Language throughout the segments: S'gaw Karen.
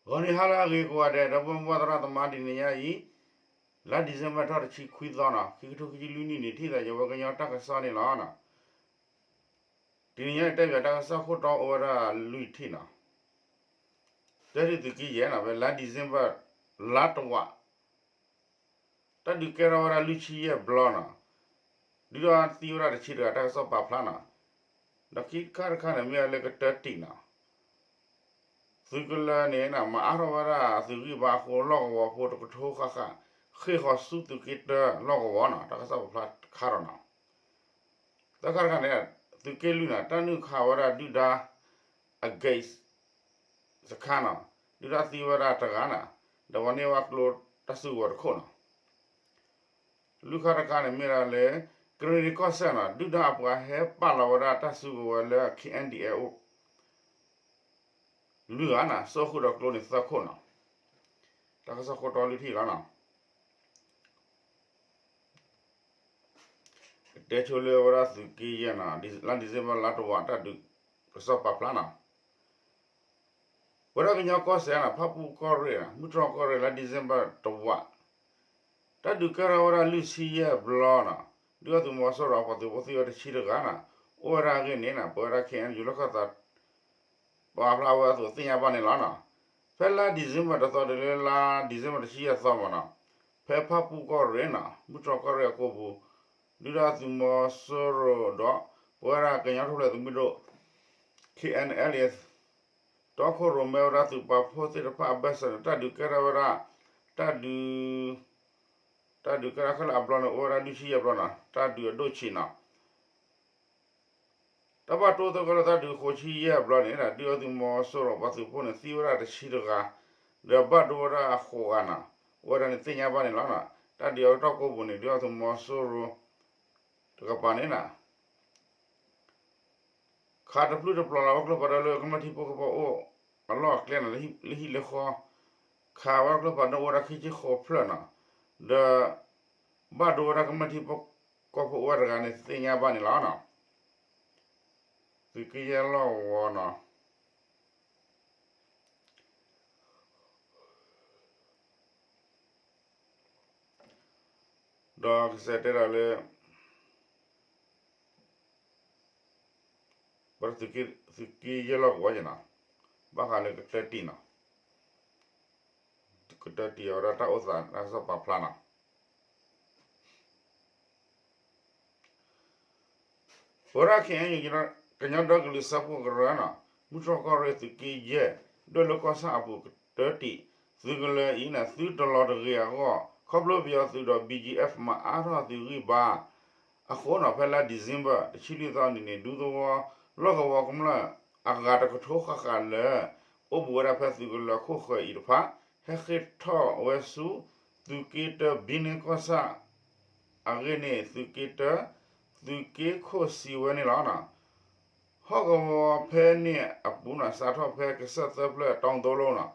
ဂီၤနံၤဟါလၢအဂ့ၤကိးဂၤဒဲး ဒီပုၢ်ဝဲၢ်သရၣ်သမါ တနံၤညါအံၤ လါ December ထီၣ်တဆံခွံသီနီၤ ခံကထိခံဆံလွံၢ်နံၣ်န့ၣ် ထံၣ်သးယဝဲကညီတၢ်ကစီၣ်န့ၣ်လီၤ. တနံၤညါအံၤတဲဘၣ်တၢ်ကစီၣ်ခိၣ်တီအိၣ်ဝဲဒၣ်လွံၢ်ထံၣ်နီၤ. တဲဒုးသုးက့ယဲၢ်နီၤ ဖဲလါ December လါတဝာ် တၢ်ဒုးကဲထီၣ်ဝဲဒၣ်လွံၢ်ဆံယဲၢ်ဘျီနီၤ, ဒုးဒီးသံဝဲဒၣ်တဆံတဂၤ တၢ်ကစီၣ်ပာ်ဖျါနီၤ, ဒီးခံခါတခါန့ၣ် မ့ၢ်ဝဲလၢကတၢၢ်တံာ်နီၤ, သုးကလၢၤန့ၣ် မၤအါထီၣ်ဝဲဒၣ်သုးဂံၢ်ဘါအဃိ လီၢ်ကဝီၤဖိတကထိဃၣ်ဃၣ် ဃ့ၢ်ဃီၤဆူသုးက့တၢလီၢ်ကဝီၤနီၤ, တၢ်ကစီၣ်ပာ်ဖျါတခါဒီးနီၤ တၢ်ခါတခါန့ၣ် သုးက့လွံၢ်န့ၣ် တၢ်နုာ်ခးဝဲဒၣ်ဒုၣ်ဒါ အဂ့းစခါနီၤ, ဒုၣ်ဒါသံဝဲဒၣ်တဂၤန့ၣ်, ဒီးပှၤန့ၢ်ဝဲကျိတၢ်စုကဝဲၤတခိၣ်နီၤ. လွံၢ်ခါတခါန့ၣ်မ့ၢ်ဒၣ်လၢ ကရ့ၣ်နံၤကီၢ်စဲၣ်နီၤ, ဒုၣ်ဒါအပှၤဟဲပာ်လီၤဝဲဒၣ်တၢ်စုကဝဲၤလၢ KNDO လွံၢ်ဂၤန့ၣ်, စိာ်ဃုာ်ဒီးကျိန့ၣ်သၢခိၣ်နီၤ. တၢ်ကစီၣ်ခိၣ်တီလွံၢ်ထံၣ်လီၤနီၤ. ကတဲဆိလၢဝဲဒၣ်သုးက့ယဲၢ်နီၤ, လါ December လါတဝာ် တၢ်ဒုးကစီၣ်ပာ်ဖျါနီၤ. ဝဲဒၣ်ကညီကီၢ်စဲၣ်နီၤ, ဖၣ်ပူၣ်ကီၢ်ရ့ၣ်, မုၢ်တြီၢ်ကီၢ်ရ့ၣ် လါ December တဝာ် တၢ်ဒုးကဲထီၣ်ဝဲဒၣ်လွံၢ်ဆံယဲၢ်ဘျီနီၤ, ဒုၣ်ဒါသုးမီၤစိရိၤအပှၤသုးဖိသံဝဲတဆံတဂၤနီၤ, အိၣ်ဝဲဒၣ်အဂ့ၢ်န့ၣ်နီၤ, ပဝဲဒၣ် KNU လီၢ်ခၢၣ်သး ပာ်ဖျါဝဲအသိးသ့ၣ်ညါဘၣ်န့ၣ်လီၤနီၤ. ဖဲလါ December တသီတုၤလၢလါ December တဆံယဲၢ်သီမးနီၤ, ဖဲဖၣ်ပူၣ်ကီၢ်ရ့ၣ်နီၤ, မုၢ်တြီၢ်ကီၢ်ရ့ၣ်အကိပူၤ, ဒုၣ်ဒါသုးမီၤစိရိၤဒီး ပဝဲဒၣ်ကညီထူၣ်ဖျဲးသုးမုၢ်ဒိၣ် KNLA တီခိၣ်ရိၣ်မဲဝဲဒၣ်သုးပာ်ဖှိၣ်သ့ၣ်တဖၣ်အဘၢၣ်စၢၤန့ၣ် တၢ်ဒုးကဲထီၣ်ဝဲဒၣ်, တၢ်ဒုး တၢ်ဒုးကဲထီၣ်ခဲလၢာ်အဘျီန့ၣ် အိၣ်ဝဲဒၣ်လွံၢ်ဆံယဲၢ်ဘျီနီၤ, တၢ်ဒုးအဒိၣ်ဆံးနီၤ. တၢ်ဘၣ်တိၢ်သဂၢၢ်လၢတၢ်ဒုးဃိးဆံယဲၢ်ဘျီန့ၣ် ဒုၣ်ဒါသုးမီၤစိရိၤပှၤသုးဖိန့ၣ် သံဝဲဒၣ်တဆံတဂၤ, ဒီးဘၣ်ဒိဝဲဒၣ်အဃိးဂၤနီၤ, အိၣ်ဝဲဒၣ်န့ၣ်သ့ၣ်ညါဘၣ်န့ၣ်လီၤ. တၢ်ဒုးအကတီၢ်ကိပူၤန့ၣ် ဒုၣ်ဒါသုးမီၤစိရိၤတကပၤန့ၣ်နီၤ ခးတပျုၢ်တပျီၤလီၤဝဲကျိဖးဒိၣ်လၢကမျၢၢ်ထံဖိကီၢ်ဖိအိၣ်အလီၢ်အကျဲနီၤ, လၢဟံၣ်လၢဃီ, ခးဝဲကျိဖးဒိၣ်အိၣ်ဝဲဒၣ်ခံဆံဃိးဖျၢၣ်နီၤ, ဒီး ဘၣ်ဒိဝဲဒၣ်ကမျၢၢ်ထံဖိကီၢ်ဖိအိၣ်ဝဲတဂၤန့ၣ်သ့ၣ်ညါဘၣ်န့ၣ်လီၤ. သုးက့ယဲၢ်လီၢ်ကဝီၤနီၤ ဒီးကစၢ်တဲဒၣ်လၢ ပသုးက့ယဲၢ်လီၢ်ကဝီၤနီၤ, ဘၣ်ဃးလၢကတၢၢ်တံာ်နီၤ, ကတၢၢ်တံာ်အဝဲဒၣ်တၢ်အိၣ်သးတၢ်ကစီၣ်ပာ်ဖျါနီၤ. ပဝဲဒၣ် KNU ကညီဒီကလုာ်စၢဖှိၣ်ကရၢနီၤ, မုၢ်တြီၢ်ကီၢ်ရ့ၣ်သုးက့ယဲၢ် ဒွဲၣ်လိၤကီၢ်ဆၣ်အပူၤကတၢၢ်တံာ် သုးကလၢၤအံၤန့ၣ် သုတလီၤတဂ့ၤအဂီၢ် ခီဖျိပယီၤသုးဒီး BGF မၤအါထီၣ်သုးဂံၢ်ဘါ အဃိနီၤ ဖဲလါ December တဆံလွံၢ်သီနံၤန့ၣ် ဒူသဝီလီၢ်ကဝီၤကမျၢၢ်အဂၤတကထိဃၣ်ဃၣ်လၢ အိၣ်ဘူးဝဲဒၣ်ဖဲသုးကလၢၤခိၣ်ဃၢၤအံၤတဖၣ် ဟဲဃ့ၢ်ထီၣ်ဝဲဆူ သုးက့တၢဘံလ့ကီၢ်ဆၣ် အဂ့ၢ်န့ၣ် သုးက့တၢ သုးက့ခိၣ်စံးဝဲန့ၣ်လီၤ. ဟီၣ်ကဝီၤဖဲန့ၣ်အပူၤနီၤ စးထီၣ်ဖဲကစၢၢ်သၢဖျၢၣ်တီသလိနီၤ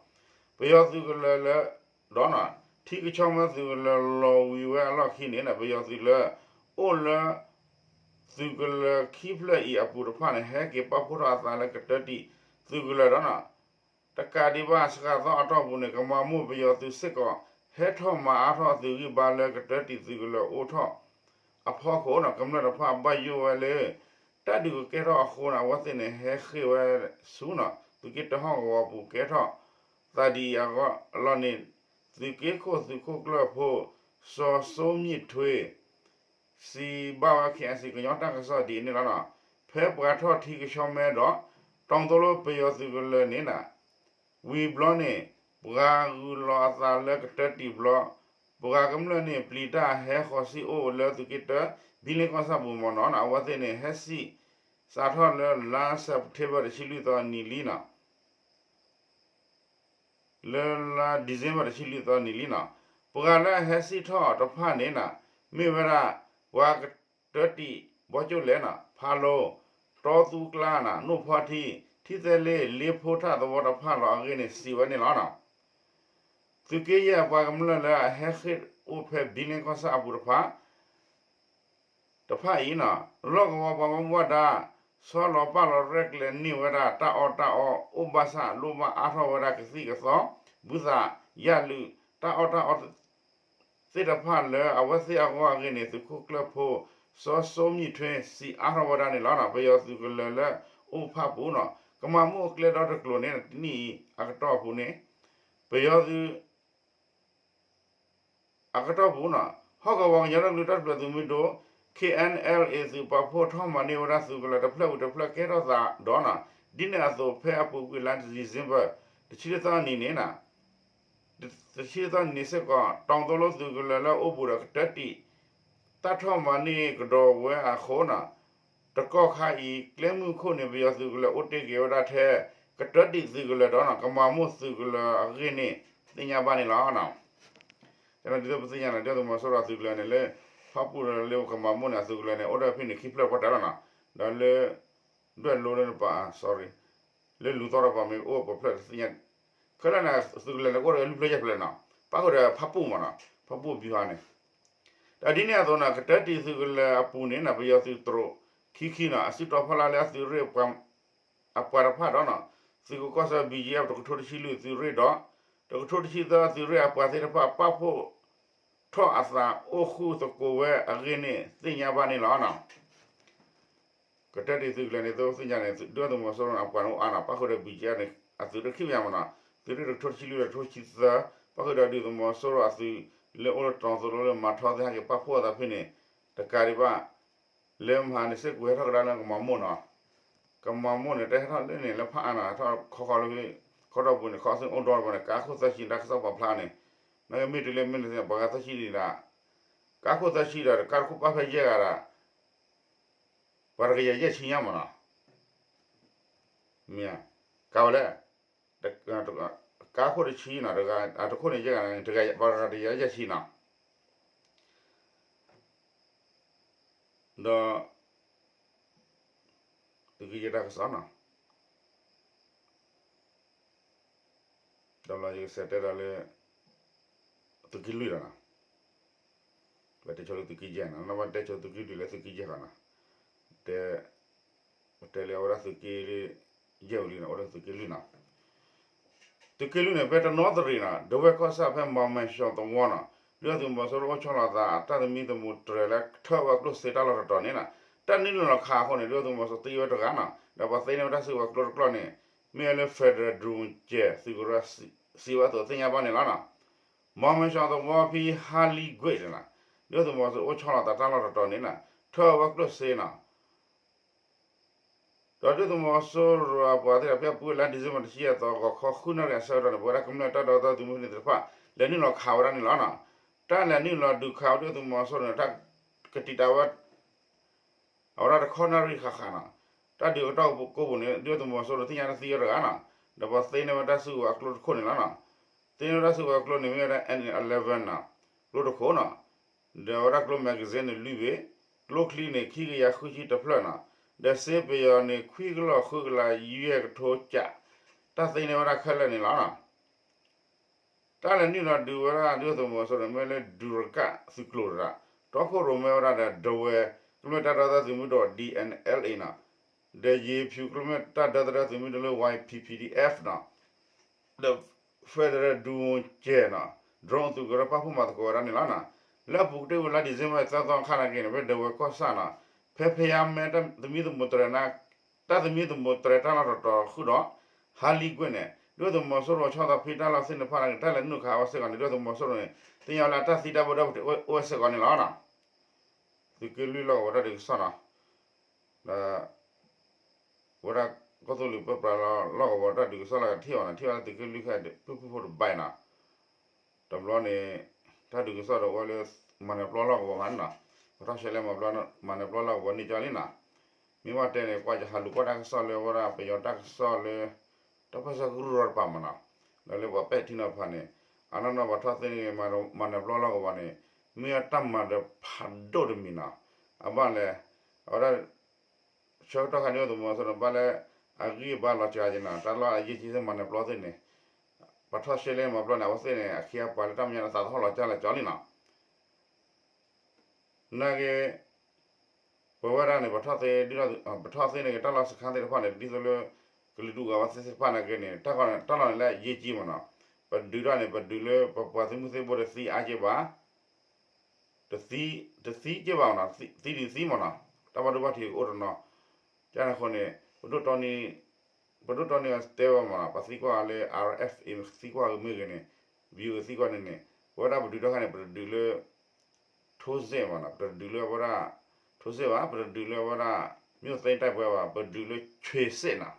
ပယီၤသုးကလၢၤလၢ ဒီး ထံကဆီမဲသုးကလၢၤလီၤဝံၤဝဲအလီၢ်ခံန့ၣ် ပယီၤသုးလၢ အိၣ်လၢ သုးကလၢၤခံဖျၢၣ်အံၤအပူၤတဖၣ်န့ၣ် ဟဲက့ၤပာ်ဖှိၣ်ထီၣ်အသးလၢကတၢၢ်တံာ်သုးကလၢၤဒီး တကးဒံးဘၣ်စှၤသီအတီၢ်ပူၤန့ၣ် ကမၤမိၢ်ပယီၤသုးစ့ၢ်ကီး ဟဲထီၣ်မၤအါထီၣ်သုးဂံၢ်ဘါလၢကတၢၢ်တံာ်သုးကလၢၤအိၣ်ထီၣ်အဖီခိၣ်နီၤ ကမျၢၢ်တဖၣ်ဘၣ်ယိၣ်ဝဲလၢ တၢ်ဒုးကကဲထီၣ်အဃိန့ၣ် အဝဲသ့ၣ်န့ၣ် ဟဲဃ့ၢ်ဝဲဆူနီၤ သုးက့တၢဟီၣ်ကဝီၤပူၤကဲထီၣ် သးဒ်အံၤအလီၢ်န့ၣ် သုးက့ခိၣ်သုးခိၣ်ကျၢၢ်ဖိ စီၤစိမၠံးထွ့ စံးဘၣ်ဝဲ KIC ကညီတၢ်ကစီၣ်ဒ်အံၤန့ၣ်လီၤ. ဖဲပှၤထီၣ်ထံကဆီမဲဒီး တီသလိပယီၤသုးကလၢၤန့ၣ် ဝံၤဘျီန့ၣ် ပှၤဂုာ်လီၤအသးလၢကတၢၢ်တံာ်ဘျီ ပှၤကမျၢၢ်န့ၣ် ပျံၤတၢ်ဟဲဃီၤစံၣ်အိၣ်လၢသုးက့တၢ ဘံလ့ကီၢ်ဆၣ်ပူၤမ့ၢ်နီၤ အဝဲသ့ၣ်န့ၣ် ဟဲစံၣ်စးထီၣ်လၢလါ September တဆံလွံၢ်သီနံၤလံနီၤ လၢလါ December တဆံလွံၢ်သီနံၤလံနီၤ ပှၤလၢအဟဲစံၣ်ထီၣ်တဖၣ်န့ၣ် မ့ၢ်ဝဲဒၣ် ပှၤကတၢၢ်တံာ်ဘီကၠိလဲၣ်နီၤ ဖးလိ တီသူကျါနီၤ နိၣ်ဖီထံ ထံသဲလ့ လ့ဖိထၣ်သဝီတဖၣ်လီၤအဂ့ၢ်န့ၣ် စံးဝဲန့ၣ်လီၤ. သုးက့ယဲၢ်အပှၤကမျၢၢ်လၢအဟဲဃ့ၢ်အိၣ်ဖဲဘံလ့ကီၢ်ဆၣ်အပူၤတဖၣ် တဖၣ်အံၤနီၤ လီၢ်ကဝီၤပှၤဘၣ်မူဘၣ်ဒါ ဆီလီၤပာ်လီၤရဲၣ်ကျဲၤန့ၢ်ဝဲဒၣ်တၢ်အီၣ်တၢ်အီ အိၣ်ဘၣ်ဆၣ်လိၣ်ဘၣ်အါထီၣ်ဝဲဒၣ်ကသံၣ်ကသီ ဘုသး ယၣ်လုး တၢ်အီၣ်တၢ်အီ သ့ၣ်တဖၣ်လၢအဝဲသ့ၣ်အဂီၢ်အဂ့ၢ်န့ၣ် သုးခိၣ်ကျၢၢ်ဖိ စီၤစိမံၣ်ထွဲ စံးအါထီၣ်ဝဲဒၣ်န့ၣ်လီၤ. ပယီၤသုးကလၢၤလၢအိၣ်ဖၣ်ပူၤနီၤ ကမၤမိၢ်အကျဲဒီတကျိၤန့ၣ် တနံၣ်အံၤအကတီၢ်အပူၤန့ၣ် ပယီၤသုး အကတီၢ်ပူၤနီၤ ဟီၣ်ကဝီၤကညီဒီကလုာ်တၢ်ထူၣ်ဖျဲးသုးမုၢ်ဒိၣ် K N L A သုးပာ်ဖှိၣ်ထီၣ်မၤန့ၢ်ဝဲဒၣ်သုးကလၢၤတဖျၢၣ်ဝံၤတဖျၢၣ်ကဲထီၣ်သးဒီးနီၤ ဒ်န့ၣ်အသိးဖဲအပူၤကွံာ်လါ December တဆံတသီနံၤန့ၣ် တဆံတသီနံၤစ့ၢ်ကီး တီၤသိလိသုးကလၢၤလၢအိၣ်ဘူးဒီး ကတၢတံး တၢ်ထီၣ်မၤန့ၢ်ကဒီးဝဲအဃိနီၤ တကီၢ်ခါအံၤ ကျဲမုၢ်ခိၣ်န့ၣ် ပယီၤသုးကလၢၤအိၣ်တ့ၢ်က့ၤဝဲဒၣ်ထဲ ကတၢတံးသုးကလၢၤဒီးနီၤ ကမၤမိၢ်သုးကလၢၤအဂ့ၢ်န့ၣ် သ့ၣ်ညါဘၣ်န့ၣ်လီၤ. ဒ်သိးပသ့ၣ်ညါန့ၣ် ဒုၣ်ဒါသုးမီၤစိရိၤအသုးကလၢၤန့ၣ်လၢ ဖၣ်ပူၣ်လၢကမၤမိၢ်န့ၣ် အသုးကလၢၤန့ၣ် အိၣ်ဒီးဖဲန့ၣ်ခံဖျၢၣ်ပှဲၤတၢၢ်လီၤနီၤ ဒီးလၢ ဒွဲၣ်လိလၢနပၤ sorry လၢလူၤသီတပၤမ့ၢ်အိၣ်ပှဲၤဖျၢၣ်တသ့ၣ်ညါ ခဲလၢာ်န့ၣ် သုးကလၢၤန့ၣ် ကအိၣ်ဒီးလွံၢ်ဖျၢၣ်ယဲၢ်ဖျၢၣ်နီၤ ပၣ်ဃုာ်ဒီးဖၣ်ပူၣ်မးနီၤ ဖၣ်ပူၣ်ဘံဟါန့ၣ် ဒီးဒ်န့ၣ်အသိးနီၤ ကတၢတံးသုးကလၢၤအပူၤန့ၣ်နီၤ ပယီၤသုးတြိာ်ခံခံနီၤ အစုတီၤဖီလာ်လၢအသုးရ့ၣ် အပှၤတဖၣ်ဒီးနီၤ သုးကီၢ်စဲၣ် B G F တကထိတဆံလွံၢ်သုးရ့ၣ်ဒီး တကထိတဆံသၢသုးရ့ၣ်အပှၤသ့ၣ်တဖၣ် ပာ်ဖှိၣ်ထီၣ်အသးအိၣ်ဃုာ်သကိးဝဲအဂ့ၢ်န့ၣ် သ့ၣ်ညါဘၣ်န့ၣ်လီၤ. ကတၢတံးသုးကလၢၤန့ၣ် သုသ့ၣ်ညါန့ၣ် ဒုၣ်ဒါသုးမီၤစိရိၤန့ၣ် အပှၤန့ၣ်အိၣ်အါနီၤ ပၣ်ဃုာ်ဒီး B G F န့ၣ် အသုးရ့ၣ်ခံဘၣ်မးနီၤ သုးရ့ၣ်တကထိတဆံလွံၢ်ဒီးတကထိတဆံသၢ ပၣ်ဃုာ်ဒီးဒုၣ်ဒါသုးမီၤစိရိၤအသုး လၢအိၣ်လၢတီၤသိလိလၢမၤထီသ့ၣ်ဟဲက့ၤပာ်ဖှိၣ်အသးဖဲန့ၣ် တကးဒံးဘၣ် လၢမဟါန့ၣ်စ့ၢ်ကီးဟဲထီၣ်ကဒါလၢကမၤမိၢ်နီၤ ကမၤမိၢ်န့ၣ် တဟဲထီၣ်လၢန့ၣ်လၢဖးအါနီၤ ဟဲထီၣ်ခီဃီလၢ ခီတီၢ်ပူၤန့ၣ် ခီဆူအိၣ်ဒီတပၤန့ၣ် ကါခိၣ်သၢဆံတၢ်ကစီၣ်ပာ်ဖျါန့ၣ် မ့ၢ်ဂ့ၤမ့ၢ်တုၤလၢမ့ၢ်န့ၣ် ပှၤဂၤသၢဆံဒံးဒၣ် ကါခိၣ်သၢဆံဒီး ကါတခိၣ်ပာ်ဖဲယဲၢ်ဂၤဒီး ပှၤတကယၤယဲၢ်ဆံညါမးနီၤ မ့ၢ် ကါဝဲလဲၣ် ကါခိၣ်တဆံနီၤ တခိၣ်န့ၣ်ယဲၢ်ဂၤ တဂၤပှၤတဂၤတကယၤယဲၢ်ဆံနီၤ ဒီး သုးက့ယဲၢ်တၢ်ကစီၣ်နီၤ ဒီးလီၤယကစးတဲဒီးလၢ သုးက့လွံၢ်လီၤနီၤ ပတဲဆိလၢသုးက့ယဲၢ်နီၤ နီၢ်ဘၣ်တဲဆိသုးက့လွံၢ်လၢသုးက့ယဲၢ်လီၤနီၤ တဲ ပတဲလၢအဝဲဒၣ်သုးက့ ယဲၢ်ဝံၤလံနီၤ အိၣ်လၢသုးက့လွံၢ်နီၤ သုးက့လွံၢ်န့ၣ် ဖဲတနီသရံၣ်နီၤ ဒဝဲၢ်ကီၢ်ဆၣ်ဖဲမၤမဲၡီသဝီနီၤ ဒုၣ်ဒါသုးမီၤစိရိၤအိၣ်ဆီလီၤသး တၢ်သမံသမိးတြဲၤလၢထၢဝဲကျိၣ်စ့တၢ်လီၢ်တတီၤန့ၣ်နီၤ တၢ်နုာ်လီၤခးအဃိန့ၣ် ဒုၣ်ဒါသုးမီၤစိရိၤသံဝဲတဂၤနီၤ ဒီးပှၤသ့န့ၢ်ဝဲတၢ်စုကဝဲၤကျိတကျိၣ်န့ၣ် မ့ၢ်ဝဲလၢ Federal Drone ကဲ သုးကရၢစံးဝဲအသိးသ့ၣ်ညါဘၣ်န့ၣ်လီၤနီၤ မၤမဲၡီသဝီဖဲဟါလံကွ့ၢ်န့ၣ်နီၤ ဒုၣ်ဒါသုးမီၤစိရိၤအိၣ်ဆီလီၤသးတၢ်လီၢ်တတီၤန့ၣ်နီၤ ထၢဝဲကျိၣ်စ့နီၤ ဒီးဒုၣ်ဒါသုးမီၤစိရိၤအပှၤသ့ၣ်တဖၣ် ဖဲအပူၤလါ December တဆံယဲၢ်သီ ဂီၤခီဃုနၣ်ရံၣ်အဆၢကတီၢ်န့ၣ် ပဝဲဒၣ်ကမျၢၢ်တၢ်ဒီသဒၢသုးမုၢ်သ့ၣ်တဖၣ် လဲၤနုာ်လီၤခးဝဲဒၣ်န့ၣ်လီၤနီၤ. တၢ်လဲၤနုာ်လီၤဒုးခးဝဲဒုၣ်ဒါသုးမီၤစိရိၤန့ၣ် တၢ်ကတံာ်တာ်ဝဲ အဝဲဒၣ်တခီနၣ်ရံၣ်ဃၣ်ဃၣ်နီၤ. တၢ်ဒုးအကတီၢ်ကိးပူၤန့ၣ် ဒုၣ်ဒါသုးမီၤစိရိၤသ့ၣ်ညါတသံဝဲတဂၤနီၤ. ဒီးပှၤသ့န့ၢ်ဝဲတၢ်စုကဝဲၤအကျိတခိၣ်န့ၣ်လီၤနီၤ. သ့န့ၢ်ဝဲတၢ်စုကဝဲၤအကျိန့ၣ် မ့ၢ်ဝဲဒၣ် M eleven နီၤ, ကျိတခိၣ်နီၤ. ဒီးအဝဲဒၣ်ကျိ magazine န့ၣ် လွံၢ်ဘ့ၣ်, ကျိချံန့ၣ် ခံကယၤဃုဆံတဖျၢၣ်နီၤ. ဒီးစ့ပယီၤန့ၣ် ခွံကလီၢ်ဃုကလးယဲၢ်ကထိကး, တၢ်သ့န့ၢ်ဝဲဒၣ်ခဲလၢာ်န့ၣ်လီၤနီၤ. တၢ်လဲၤနုာ်လီၤဒုးဝဲဒၣ်ဒုၣ်ဒါသုးမီၤစိရိၤန့ၣ် မ့ၢ်လၢဒူရကၣ်သုးကျိၤတဂၤ, တီခိၣ်ရိၣ်မဲဝဲဒၣ်ဒီး ဒဝဲၢ်ကမျၢၢ်တၢ်ဒီသဒၢသုးမုၢ်ဒိၣ် D N L A နီၤ, ဒီးယ့ၤဖၠူးကမျၢၢ်တၢ်ဒီသဒၢသုးမုၢ်ဒိၣ်လၢ Y P P D F နီၤ, ဒီး Federal Drone ကဲနီၤ, drone သုးကရၢပာ်ဖှိၣ်မၤသကိးဝဲဒၣ်န့ၣ်လီၤနီၤ. လၢအပူၤကတၢၢ်ဝံၤလါ December သၢသီအခါနာ်က့န့ၣ် ဖဲဒဝဲၢ်ကီၢ်ဆၣ်နီၤ, ဖဲဖဲယါမဲတၢ်သမံသမိးတြဲၤနၤ တၢ်သမံသမိးတြဲၤတၢ်လီၢ်တတီၤဃုာ်ဒီး ဟါလံကွ့ၢ်န့ၣ် ဒုၣ်ဒါသုးမီၤစိရိၤဆီသးဖဲတၢ်လီၢ်သ့ၣ်တဖၣ်န့ၣ် တၢ်လဲၤနုာ်ခးဝဲစ့ၢ်ကီးန့ၣ် ဒုၣ်ဒါသုးမီၤစိရိၤန့ၣ်သ့ၣ်ညါဝဲလၢအတၢ်သံတၢ်ဘၣ်ဒၣ်အိၣ်ဝဲစ့ၢ်ကီးန့ၣ်လီၤ. သုးက့လွံၢ်လီၢ်ကဝီၤတၢ်ဒုးကစီၣ်နီၤ, ဒီး ဝဲဒၣ်ကီၢ်သူလ့ၤပၢပြးလီၢ်ကဝီၤတၢ်ဒုးကစီၣ်လၢကထံၣ်အီၤန့ၣ် ထံၣ်ဝဲဒၣ်သုးက့လွံၢ်ခဲအံၤ ဖုၣ်ဖုၣ်ဖိတဘၣ်နီၤ. တဘျီန့ၣ် တၢ်ဒုးကစီၣ်ဒီးဝဲလၢ မၤနၢၤပျီလီၢ်ကဝီၤမးနီၤ, ပထီၣ်ရှဲလဲၣ်မၤနၢၤပျီလီၢ်ကဝီၤန့ၢ်ကၠီလံနီၤ. မ့ၢ်ဘၣ်တဲန့ၣ် ကွၢ်ယဟးလူၤကွၢ်တၢ်ကစီၣ်လၢဝဲဒၣ်ပယီၤတၢ်ကစီၣ်လၢ တၢ်ပၢၢ်ဆၢကရူၢ်ရီတပၤမးနီၤ, ဒီးလၢပှၤပဲာ်ထံနီၤဖးန့ၣ် အနီၢ်နီၢ်ပှၤထီၣ်သ့န့ၣ် မၤနၢၤပျီလီၢ်ကဝီၤန့ၣ် မ့ၢ်အတၢ်မၤနၢၤဖးဒိၣ်တမံၤနီၤ. အဘၣ်လဲၣ်, အဝဲဒၣ် ဆၢကတီၢ်ခါန့ၣ် ဒုၣ်ဒါသုးမီၤစိရိၤန့ၣ် ဘၣ်လၢအဂံၢ်အဘါလီၤစှၤက့ၤနီၤ, တၢ်လီၢ်အယံာ်ဆံးသ့ၣ်မၤနၢၤပျီသ့ၣ်န့ၣ် ပှၤထီၣ်ရှဲလဲၣ်မၤပျီန့ၣ် အဝဲသ့ၣ်န့ၣ် အခ့အပှၤလၢတၢ်မဲာ်ညါန့ၣ် သးသဟီၣ်လီၤကၢ်လီၤကၠီလံနီၤ. နာ်က့ ပဝဲဒၣ်န့ၣ် ပထီၣ်သ့ ဒ်သိး ပထီၣ်သ့န့ၣ် တၢ်လီၢ်စခန်းသ့ၣ်တဖၣ်န့ၣ် ဒ်သိးလၢ ကလုာ်ဒူၣ်အဂၤဝဲသ့ၣ်သ့ၣ်တဖၣ်နာ်က့န့ၣ် တၢ်လီၢ်န့ၣ်လၢအရေးကြီးမ့ၢ်နီၤ, ပဒုးတၢ်န့ၣ် ပဒုးလၢ ပပှၤသုးမုၢ်သံၣ်ဘိတသံအါက့ဘၣ်, တသံက့ဘၣ်နီၤ, သံဒုးသံမ့ၢ်နီၤ, တၢ်ဘၣ်ဒိဘၣ်ထံးကအိၣ်တနီၤ, ကန့ၣ်အဃိန့ၣ် ပဒိၣ်တီနံ ပဒိၣ်တီနံတဲဘၣ်မ့ၢ်နီၤ, ပသံကွၢ်လၢ RFA သံကွၢ်မ့ၢ်ဂ့ၤန့ၣ် VOA သံကွၢ်န့ၣ်န့ၣ် ပဝဲဒၣ်ပဒုးတၢ်ခါန့ၣ် ပတဒုးလၢ ထိုးစစ်မ့ၢ်နီၤ, ပတဒုးလၢအဝဲဒၣ် ထိုးစစ်ဘၣ်, ပတဒုးလၢအဝဲဒၣ် မြို့သိမ်းတိုက်ပွဲဘၣ်, ပဒုးလၢ ခြေစစ်နီၤ,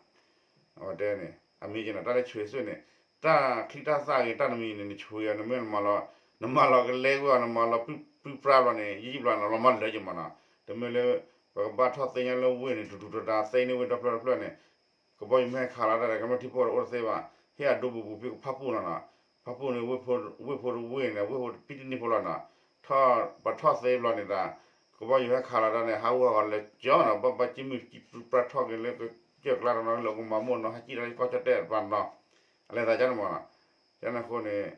အဝဲတဲန့ၣ် အမ့ၢ်က့နီၤ တၢ်လၢ ခြေစစ်န့ၣ် တၢ်ချံတၢ်သၣ်ဂ့ၤ တၢ်တမံၤန့ၣ် န ခြေ အီၤ နမ့ၢ်နမၤလီၤ နမၤလီၤကလဲကွံာ်အီၤ နမၤလီၤပုၢ်ပြါဘျီန့ၣ် ယံာ်ယံာ်ဘျီန့ၣ် လီၤမၢ်လၢာ်က့မ့ၢ်နီၤ, တမ့ၢ်လၢ ပကဘၣ်ထီၣ်သ့ၣ်ညါလၢဝ့ၢ်န့ၣ် ထူထူတဒါသ့န့ၢ်ဝ့ၢ်တဖျၢၣ်တဖျၢၣ်န့ၣ် ကဘီယူၤမ့ၢ်ဟဲခးလီၤတၢ်ဒီး ကမျၢၢ်ထံဖိအိၣ်တသ့ဘၣ်, ဟ့ၣ်အဒိဘူးဘူးဖဲကဖၣ်ပူၣ်နီၤနီၤ, ဖၣ်ပူၣ်န့ၣ် ဝ့ၢ်ဖိတဝ့ၢ်န့ၣ် ဝ့ၢ်ဖိတဖံတနံၣ်ဖိလီၤနီၤ, ပထီၣ်သ့ဘျီန့ၣ်ဒီး ကဘီယူၤဟဲခးလီၤတၢ်န့ၣ် ဟးဂူာ်ဟးဂီၤလဲၤကၠီနီၤ, ဘၣ်ဘၣ်ကံၢ်မုၢ်ကံၢ်ပြၢထီၣ်က့ၤလၢကစၢၢ်ကျါတနီၤလၢကမၤမိၢ်နီၤ ဟဲကံၣ်လီၤကီၢ်ကၠီၣ်တဲၣ်တဖၣ်နီၤ, အလဲၤသးကန့ၣ်မ့ၢ်နီၤ, ကန့ၣ်အဃိန့ၣ်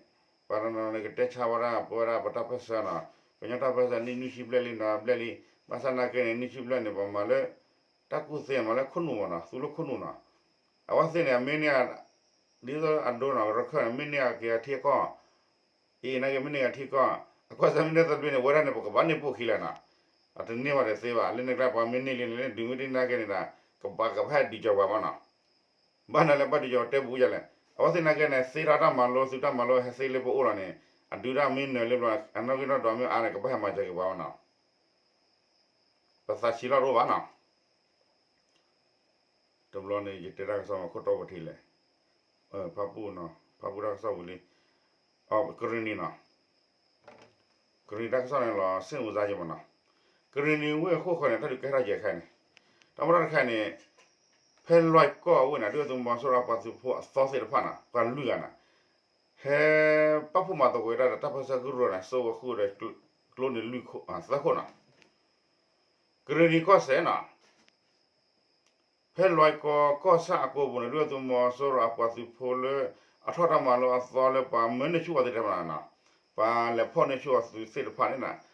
ပှၤတနီၤန့ၣ်ကတဲဆါဝဲဒၣ် ပဝဲဒၣ်ပတၢ်ပၢၢ်ဆၢနီၤ, ကညီတၢ်ပၢၢ်ဆၢန့ၣ် နွံဆံဘျဲၣ်လံနီၤ ဘျဲၣ်လံ, ဘၣ်ဆၣ်နာ်က့န့ၣ် နွံဆံဘျဲၣ်န့ၣ် ပမၤလၢ တၢ်ကူၣ်သ့မးလၢခိၣ်နူာ်မ့ၢ်နီၤ, သူလၢခိၣ်နူာ်နီၤ, အဝဲသ့ၣ်န့ၣ် အမ့ၢ်န့ၢ် ဒ်သိးအဒိနီၤ ရခၢၣ်န့ၣ် မ့ၢ်န့ၢ်က့ၤအထံအကီၢ်, အံၤနာ်က့မ့ၢ်န့ၢ်က့ၤအထံအကီၢ်, အကွၢ်စၢ်မ့ၢ်န့ၢ်သဘျ့န့ၣ် ဝဲဒၣ်န့ၣ် ပကဘၣ်န့ၢ်ပိာ်ခံလဲၣ်နီၤ, အတန့ၢ်ဘၣ်တသ့ဘၣ်, လၢန့ၣ်ကျါပှၤမ့ၢ်န့ၢ်လံန့ၣ် ဒုးမ့ၢ်တန့ၢ်နာ်က့န့ၣ်ဒီး ကဘၣ်ကဖးဒုးကီၤပှၤမ့ၢ်နီၤ, ဘၣ်နၤလၢဘၣ်ဒုးကီၤတဲပူၤယလဲၣ်, အဝဲသ့ၣ်နာ်က့န့ၣ် သ့ထီၣ်တၢ်မၤလိ သုးတၢ်မၤလိဟဲသ့လၢပအိၣ်လီၤန့ၣ် အဒုးတၢ်မ့ၢ်နၢၤလၢဘျီ အနီၣ်ဂံၢ်နီၣ်ဒွးမ့ၢ်အါန့ၣ် ကဘၣ်ဟဲမၤစၢၤက့ၤပှၤမ့ၢ်နီၤ, ပသးဆံးလီၤတအိၣ်ဘၣ်နီၤ တဘျီန့ၣ် ယတဲတၢ်ကစီၣ်မ့ၢ်ခိၣ်တီပထံလဲၣ်, ဖၣ်ပူၣ်နီၤ ဖၣ်ပူၣ်တၢ်ကစီၣ်ဝံၤလံ, ကရ့ၣ်နံၤနီၤ, ကရ့ၣ်နံၤတၢ်ကစီၣ်န့ၣ်လီၤ စိတ်ဝင်စား က့မ့ၢ်နီၤ, ကရ့ၣ်နံၤဝ့ၢ်အခိၣ်ဃၢၤန့ၣ် တၢ်ဒုးကဲထီၣ်ယဲၢ်ခါန့ၣ်, တၢ်မ့ၢ်တၢ်တခါန့ၣ်, ဖဲလွဲၢ်ကီၢ်အဝ့ၢ်န့ၣ် ဒုၣ်ဒါသုးမီၤစိရိၤအပှၤသုးဖိအသီသ့ၣ်တဖၣ်န့ၣ် ပှၤလွံၢ်ဂၤန့ၣ် ဟဲပာ်ဖှိၣ်မၤသကိးဝဲဒၣ်ဒီးတၢ်ပၢၢ်ဆၢကရူၢ်န့ၣ် စိဝဲဃုာ်ဒီးကျိန့ၣ်လွံၢ်ခိၣ် သၢခိၣ်နီၤ, ကရ့ၣ်နံၤကီၢ်စဲၣ်နီၤ, ဖဲလွဲၢ်ကီၢ်ကီၢ်ဆၣ်အကိပူၤန့ၣ် ဒုၣ်ဒါသုးမီၤစိရိၤအပှၤသုးဖိလၢ အထီၣ်တၢ်မၤလိအသီလၢပှၤမၢန့ၢ်ဆူၣ်အီၤသ့ၣ်တဖၣ်န့ၣ်, ပှၤလဲၤဖီၣ်န့ၢ်ဆူၣ်အီၤသုးသ့ၣ်တဖၣ်န့ၣ်နီၤ,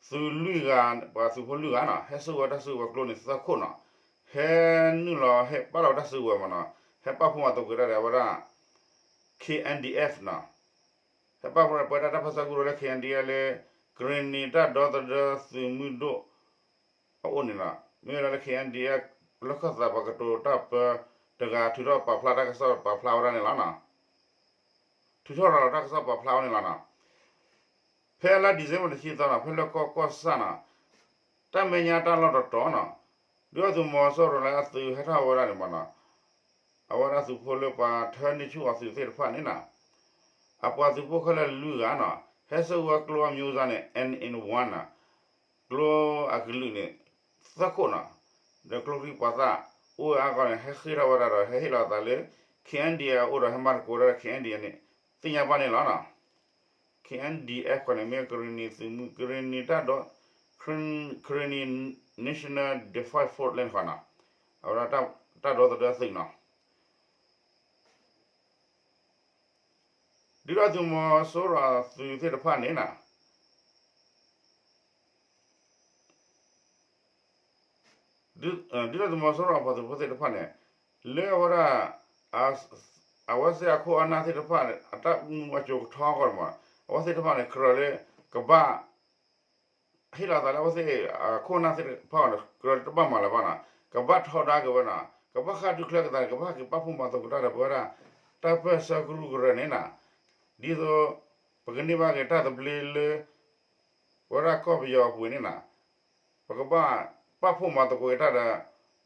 သုးလွံၢ်ဂၤ, ပှၤသုးဖိလွံၢ်ဂၤနီၤ ဟဲစိဝဲတၢ်စုကဝဲၤကျိန့ၣ်သၢခိၣ်နီၤ, ဟဲနုာ်လီၤဟဲပာ်လီၤတၢ်စုကဝဲၤမ့ၢ်နီၤ, ဟဲပာ်ဖှိၣ်မၤသကိးတၢ်ဒီးဝဲဒၣ် K N D F နီၤ, ဟဲပာ်ဖှိၣ်ပဝဲဒၣ်တၢ်ပၢၢ်ဆၢကရူၢ်လၢ K N D F လၢ ကရ့ၣ်နံၤတၢ်ဒီသဒၢသုးမုၢ်ဒိၣ် အအိၣ်န့ၣ်လီၤ. မ့ၢ်ဝဲဒၣ်လၢ K N D F လၢခၢၣ်သးပှၤကတိၤတၢ်ပၢတဂၤ ထုးထီၣ်ပာ်ဖျါတၢ်ကစီၣ်ပာ်ဖျါဝဲဒၣ်န့ၣ်လီၤ. ထုးထီၣ်ရၤလီၤတၢ်ကစီၣ်ပာ်ဖျါဝဲန့ၣ်လီၤ. ဖဲလါ December တဆံသီနီၤ ဖဲလၢကီၢ်ကီၢ်ဆၣ်နီၤ တၢ်မဲာ်ညါတၢ်လီၢ်တတီၤနီၤ ဒုၣ်ဒါသုးမီၤစိရိၤလၢအသုးဟဲထီၣ်ဝဲဒၣ်န့ၣ်မ့ၢ်နီၤ အဝဲဒၣ်သုးဖိလၢပှၤထၢန့ၢ်ဆူၣ်အီၤသုးသ့ၣ်တဖၣ်န့ၣ်နီၤ အပှၤသုးဖိခဲလၢာ်လွံၢ်ဂၤနီၤ ဟဲစိဝဲကျိအမျိုးစားန့ၣ် N N one နီၤ ကျိအကလုာ်န့ၣ် သၢခိၣ်နီၤ ဒီးကျိချံပှၤသၣ် အိၣ်ဝဲအါဂီၢ်န့ၣ် ဟဲဃ့ထီၣ်ဝဲဒၣ်ဒီး ဟဲဟ့ၣ်လီၤအသးလၢ K N D F အအိၣ်ဒီး ဟဲမၤသကိးဝဲဒၣ်ဒီး K N D F န့ၣ် သ့ၣ်ညါဘၣ်န့ၣ်လီၤနီၤ. K N D F ဃီန့ၣ် မ့ၢ်ကရ့ၣ်နံၤသုးမုၢ် ကရ့ၣ်နံၤတၢ်ဒီ Karen-, Karenni National Defense Force လဲၣ်န့ၣ်ဃီနီၤ အဝဲဒၣ်တၢ်ဒီသဒၢသုးနီၤ ဒုၣ်ဒါသုးမီၤစိရိၤအသုးသ့ၣ်တဖၣ်န့ၣ်နီၤ ဒုၣ်ဒါသုးမီၤစိရိၤအပှၤသုးဖိသ့ၣ်တဖၣ်န့ၣ် လၢအဝဲဒၣ် အဝဲသ့ၣ်အခိၣ်အနၢ်သ့ၣ်တဖၣ်န့ၣ် အတၢ်မူအစိၤကထီအဂီၢ်န့ၣ်မး အဝဲသ့ၣ်တဖၣ်န့ၣ် ကြၢးလၢ ကဘၣ် ဟ့ၣ်လီၤသးလၢအဝဲသ့ၣ် အခိၣ်အနၢ်သ့ၣ်တဖၣ်န့ၣ် ကြၢးတဘၣ်မၤလၢၤဘၣ်နီၤ ကဘၣ်ထီဒါက့ၤဝဲနီၤ ကဘၣ်ဃၣ်ဒုးချၢက့ၤသးန့ၣ် ကဘၣ်ဟဲက့ၤပာ်ဖှိၣ်မၤသကိးတၢ်ဒီးပဝဲဒၣ် တၢ်ပၢၢ်ဆၢကရူၢ်ကရၢန့ၣ်နီၤ ဒ်သိး ပကန့ၢ်ဘၣ်က့ၤတၢ်သဘျ့လၢ ပဝဲဒၣ်ကီၢ်ပယီၤအပူၤန့ၣ်နီၤ ပကဘၣ်ပာ်ဖှိၣ်မၤသကိးက့ၤတၢ်ဒီး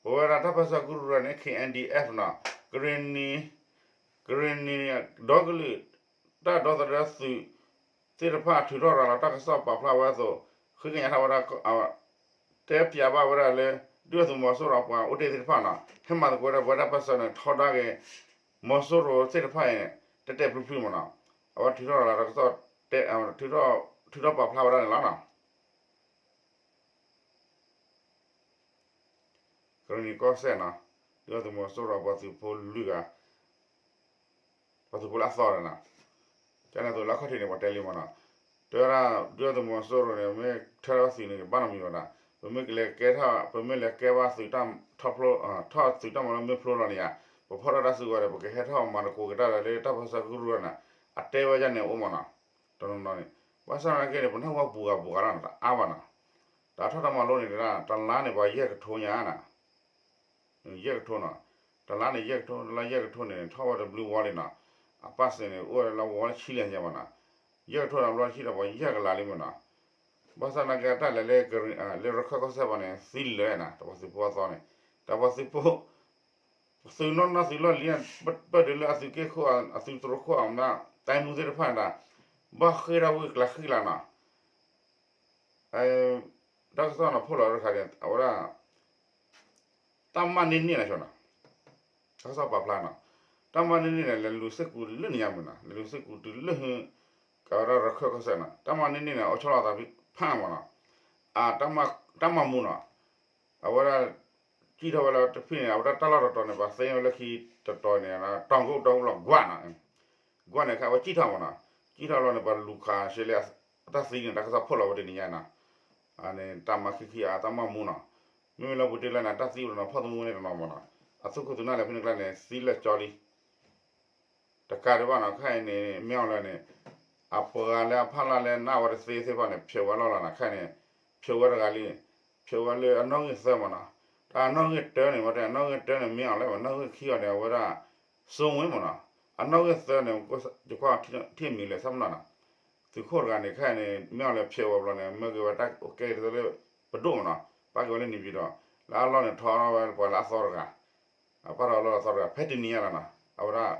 ပဝဲဒၣ်တၢ်ပၢၢ်ဆၢကရူၢ်ကရၢန့ၣ် K N D F နီၤ ကရ့ၣ်နံၤ ကရ့ၣ်နံၤ ဒီကလုာ် တၢ်ဒီသဒၢသုး သ့ၣ်တဖၣ်ထုးထီၣ်ရၤလီၤတၢ်ကစီၣ်ပာ်ဖျါဝဲအသိး ဃ့ကညးထီၣ်ဝဲဒၣ် တဲဖျါဘၣ်ဝဲဒၣ်လၢ ဒုၣ်ဒါသုးမီၤစိရိၤအပှၤအိၣ်တ့ၢ်သ့ၣ်တဖၣ်နီၤ ဟဲမၤသကိးဝဲဒၣ်ပဝဲဒၣ်တၢ်ပၢၢ်ဆၢန့ၣ် ထီဒါက့ၤ မီၤစိရိၤသ့ၣ်တဖၣ်အံၤန့ၣ် တဲတဲာ်ဖျုးဖျုးမးနီၤ အဝဲထုးထီၣ်ရၤလီၤတၢ်ကစီၣ် ထုးထီၣ်ပာ်ဖျါဝဲဒၣ်န့ၣ်လီၤနီၤ ကရ့ၣ်နံၤကီၢ်စဲၣ်နီၤ ဒုၣ်ဒါသုးမီၤစိရိၤပှၤသုးဖိလွံၢ်ဂၤ ပှၤသုးဖိလၢအသီဒီးနီၤ ကန့ၣ်အသိးလၢအခီၣ်ထံးန့ၣ် ပှၤတဲလံမးနီၤ တဲဝဲဒၣ် ဒုၣ်ဒါသုးမီၤစိရိၤန့ၣ် မ့ၢ်ထၢထီၣ်သုးန့ၣ် ဘၣ်နီတမံၤဘၣ်နီၤ ပမ့ၢ်ကလဲၤကဲထီၣ် ပမ့ၢ်လဲၤကဲဘၣ်သုးတၢ်ထီၣ်ဖျိ ထီၣ်သုးတၢ်မၤလိမ့ၢ်ဖျိလီၤန့ၣ်ဧါ, ပဖီၣ်ထီၣ်တၢ်စုကဝဲၤဒီး ပကဟဲထီၣ်မၤသကိးက့ၤတၢ်ဒီးလၢတၢ်ပၢဆှၢကရူၢ်န့ၣ် အတဲဝဲဒ်န့ၣ်အိၣ်မးနီၤ, တနီၤနီၤန့ၣ်, ဘၣ်ဆၣ်သနာ်က့န့ၣ် ပနၢ်ဟူပှၤဂၤပှၤဂၤလီၤန့ၣ် တအါဘၣ်နီၤ, တၢ်ထီၣ်တၢ်မၤလိန့ၣ် တလါန့ၣ် ပှၤယဲၢ်ကထိညါနီၤ ယဲၢ်ကထိနီၤ, တလါန့ၣ် ယဲၢ်ကထိ တလါယဲၢ်ကထိန့ၣ် ထီၣ်ဝဲတဘျုးဝီလံနီၤ, အပၢ်စ့ၢ်န့ၣ် အိၣ်ဝဲလၢဝီလၢဆံလၢညါဘၣ်နီၤ, ယဲၢ်ကထိန့ၣ် ဘျီဆံဒီးပှၤယဲၢ်ကလးလံမ့ၢ်နီၤ, ဘၣ်ဆၣ်သနာ်က့တၢ်လဲၤလၢ လၢရခၢၣ်ကီၢ်စဲၣ်ပူၤန့ၣ် သံလၢာ်နီၤ, တၢ်ပှၤသုးဖိအသီန့ၣ်, တၢ်ပှၤသုးဖိ သုးနီၢ်နီၢ်သုးလီၢ်လံၤ ပၢၢ်တုၤလၢအသုးက့ၢ်ခိၣ် အသုးတြီခိၣ်အမနုၤ တိုင်းမှူးသ့ၣ်တဖၣ်န့ၣ်ဒီး ဘၣ်ဃ့ၢ်တၢ်ဝံၣ်ကျါဃံလၤနီၤ တၢ်ကစီၣ်န့ၣ် ဖိၣ်လီၤတခါန့ၣ် အဝဲဒၣ် တၢ်မၤန့ၢ်န့ၢ်နီၤ, တၢ်ကစီၣ်ပာ်ဖျါနီၤ, တၢ်မၤန့ၢ်န့ၢ်န့ၣ် လဲၤလူၤစ့ၢ်ကီးလၢနံၤညါမ့ၢ်နီၤ, လဲၤလူၤစ့ၢ်ကီးတုၤလၢ ကဝဲဒၣ်ရခၢၣ်ကီၢ်စဲၣ်နီၤ, တၢ်မၤန့ၢ်န့ၢ်န့ၣ် အိၣ်ဆီလီၤသးဖံးဖးမ့ၢ်နီၤ, တၢ်မၤမူနီၤ, အဝဲဒၣ် စံၣ်ထီၣ်ဝဲလၢတဖုန့ၣ် အဝဲဒၣ်တၢ်လီၢ်တတီၤန့ၣ် ပှၤသ့ဝဲလၢခံတတီၤန့ၣ် တီၤကိၣ်တီၤလီၤကွၢ်နီၤ, ကွၢ်န့ၣ်ခါ အဝဲစံၣ်ထီၣ်မ့ၢ်နီၤ, စံၣ်ထီၣ်လီၤန့ၣ် ပှၤလူၤခးရှဲလၢ အတၢ်သံန့ၣ် တၢ်ကစီၣ်ဖိၣ်လီၤဝဲတနံၤညါနီၤ, တၢ်မၤခံခံအတၢ်မၤမူနီၤ, မ့မ့ၢ်လၢပူၤတ့ၢ်လၢန့ၣ် တၢ်သံအိၣ်တနီၤ ဖီၣ်သမူန့ၣ်တနီၤမ့ၢ်နီၤ, အသူၣ်ခိၣ်သူနၢ်လဲၣ်ဖဲန့ၣ်ကျါန့ၣ် သံလၢာ်ကၠီလံ တကးဒံးဘၣ်နီၤ, ခဲအံၤန့ၣ် မ့ၢ်အီၤလၢန့ၣ် အပှၤဂၤလၢအဖီလာ်လၢနၢ်ဝဲတသ့သ့ၣ်တဖၣ်န့ၣ် ဖျိးဝဲလီၢ်လီၤနီၤ, ခဲအံၤန့ၣ် ဖျိးဝဲတဂၤလံ, ဖျိးဝဲလၢအနီၣ်ဂံၢ်သၢမ့ၢ်နီၤ, တၢ်အနီၣ်ဂံၢ်တၢန့ၣ် ဝဲတဲအနီၣ်ဂံၢ်တၢန့ၣ် မ့ၢ်အီၤလၢ အနီၣ်ဂံၢ်ခံအီၤန့ၣ် အဝဲဒၣ် စိဝ့မ့ၢ်နီၤ, အနီၣ်ဂံၢ်သၢန့ၣ် ယကွၢ်ထံၣ်မံၤလၢဆၣ်မနီၤနီၤ, သုးခိၣ်တဂၤန့ၣ် ခဲအံၤန့ၣ် မ့ၢ်အီၤလၢဖျိးဝဲဘျီန့ၣ် မၢက့ၤဝဲတၢ်ကဲက့ၤတၢ်လၢ ပဒိၣ်မ့ၢ်နီၤ, ပာ်က့ၤဝဲလၢန့ၣ်ပၠံၤဒီး လၢအလီၢ်န့ၣ်ထီထီၣ်ဝဲပှၤလၢအသီတဂၤ အပာ်ထီၣ်အလီၢ်အသီတဂၤ ဖဲတနံၤညါလီၤနီၤ, အဝဲဒၣ်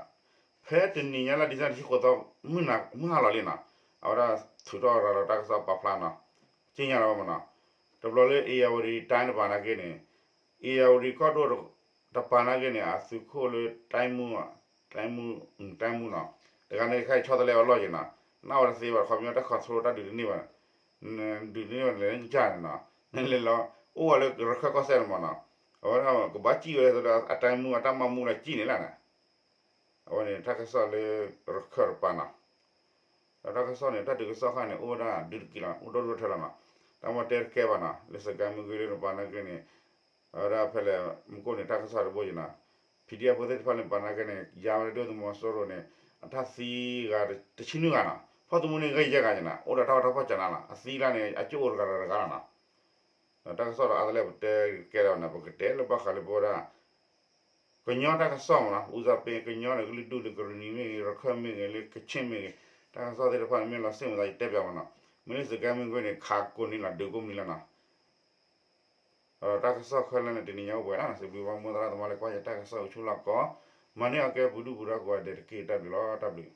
ဖဲတနံၤညါလၢ December တဆံဃိးသီ မုၢ်ဟါလီၤလံနီၤ, အဝဲဒၣ်ထုးထီၣ်ရၤလီၤတၢ်ကစီၣ်ပာ်ဖျါနီၤ, က့ညါလီၤဝဲမ့ၢ်နီၤ, တဘျီလၢ ဧရာဝတီတိုင်း တပၤနာ်က့န့ၣ်, ဧရာဝတီ ကီၢ်ဒိၣ်တပၤနာ်က့န့ၣ် အသုးခိၣ်လၢ တိုင်းမှူး, တိုင်းမှူး, တိုင်းမှူးနီၤ, တဂၤန့ၣ်ခဲအံၤဆီတလဲအီၤလီၢ်ယံၤနီၤ, နၢ်ဝဲတသ့ဘၣ် ခီပညီတၢ် control တၢ်ဒုးတန့ၢ်ဘၣ် ဒုးန့ၢ်ဝဲလဲၣ်ကစၢ်န့ၣ်နီၤ, နလဲၤလီၤ အိၣ်ဝဲလၢရခၢၣ်ကီၢ်စဲၣ်န့ၣ်မ့ၢ်နီၤ, အဝဲဒၣ်ကဘၣ်စံၣ်ဝဲလၢအတိုင်းမှူး အတၢ်မၤမူလၢစံၣ်န့ၣ်လီၤန့ၣ်, အဝဲန့ၣ်တၢ်ကစီၣ်လၢရခၢၣ်တပၤနီၤ, ဒီးတၢ်ကစီၣ်န့ၣ် တၢ်ဒုးကစီၣ်ခါန့ၣ် အိၣ်ဝဲဒၣ်ဒုးတက့ၢ်လီၤ အိၣ်ဒိၣ်ဒိၣ်ထၢလီၤနီၤ, တၢ်မ့ၢ်တဲတကဲဘၣ်နီၤ လၢစကဲမုၢ်ဂ့ၤလၢတပၤနာ်က့န့ၣ် အဝဲဒၣ်ဖဲလဲၣ် မူခိၣ်န့ၣ် တၢ်ကစီၣ်တဘိယံၤနီၤ, PDF ဖိသ့ၣ်တဖၣ်လၢပၤနာ်က့န့ၣ် ယါဝဲဒၣ်ဒုၣ်ဒါသုးမီၤစိရိၤန့ၣ် အတၢ်သံဂၤတဆံနွံဂၤနီၤ, ဖီၣ်သမူန့ၣ်ဂ့ၤယဲၢ်ဂၤယံၤနီၤ, အိၣ်ဒီးတၢ်ဂီၤတၢ်ဖီၣ်ကၠးနၤလီၤ, အသံလၢန့ၣ် အကၠိအိၣ်တဂၤဒီးတဂၤလီၤနီၤ, ဒီးတၢ်ကစီၣ်ဒီးအါတလၢပတဲကဲလီၤန့ၣ် ပကတဲလၢဘၣ်ဃးလၢပဝဲဒၣ် ကညီတၢ်ကစီၣ်မ့ၢ်နီၤ, ဦးစားပေး ကညီန့ၣ် ကလုာ်ဒူၣ်လၢကရံၣ်နံၤမ့ၢ်ဂ့ၤ ရခၢၣ်မ့ၢ်ဂ့ၤ လၢကခ့ၣ်မ့ၢ်ဂ့ၤ, တၢ်ကစီၣ်သ့ၣ်တဖၣ်န့ၣ် မ့ၢ်လီၤစ့ၣ်မသးယတဲပၠးမ့ၢ်နီၤ, မ့ၢ်လၢစကဲမုၢ်ဂ့ၤန့ၣ် ခးကိးနံၤလီၤ ဒုးကိးမံၤလီၤနီၤ, ဒီးတၢ်ကစီၣ်ခဲလၢာ်န့ၣ် တနံၤညါအိၣ်ပှဲၤလီၤနီၤ, စံးဘျုးဘၣ်မိၢ်သရၣ်သမါလၢကွၢ်ယတၢ်ကစီၣ်အိၣ်ဆူၣ်လီၢ်ကီး, မၤန့ၢ်အီၤကဲပူၤဒူၣ်ပူၤဒါကိးဂၤဒဲးတက့ၢ် တၢ်ဘျုးလီၤ တၢ်ဘျုး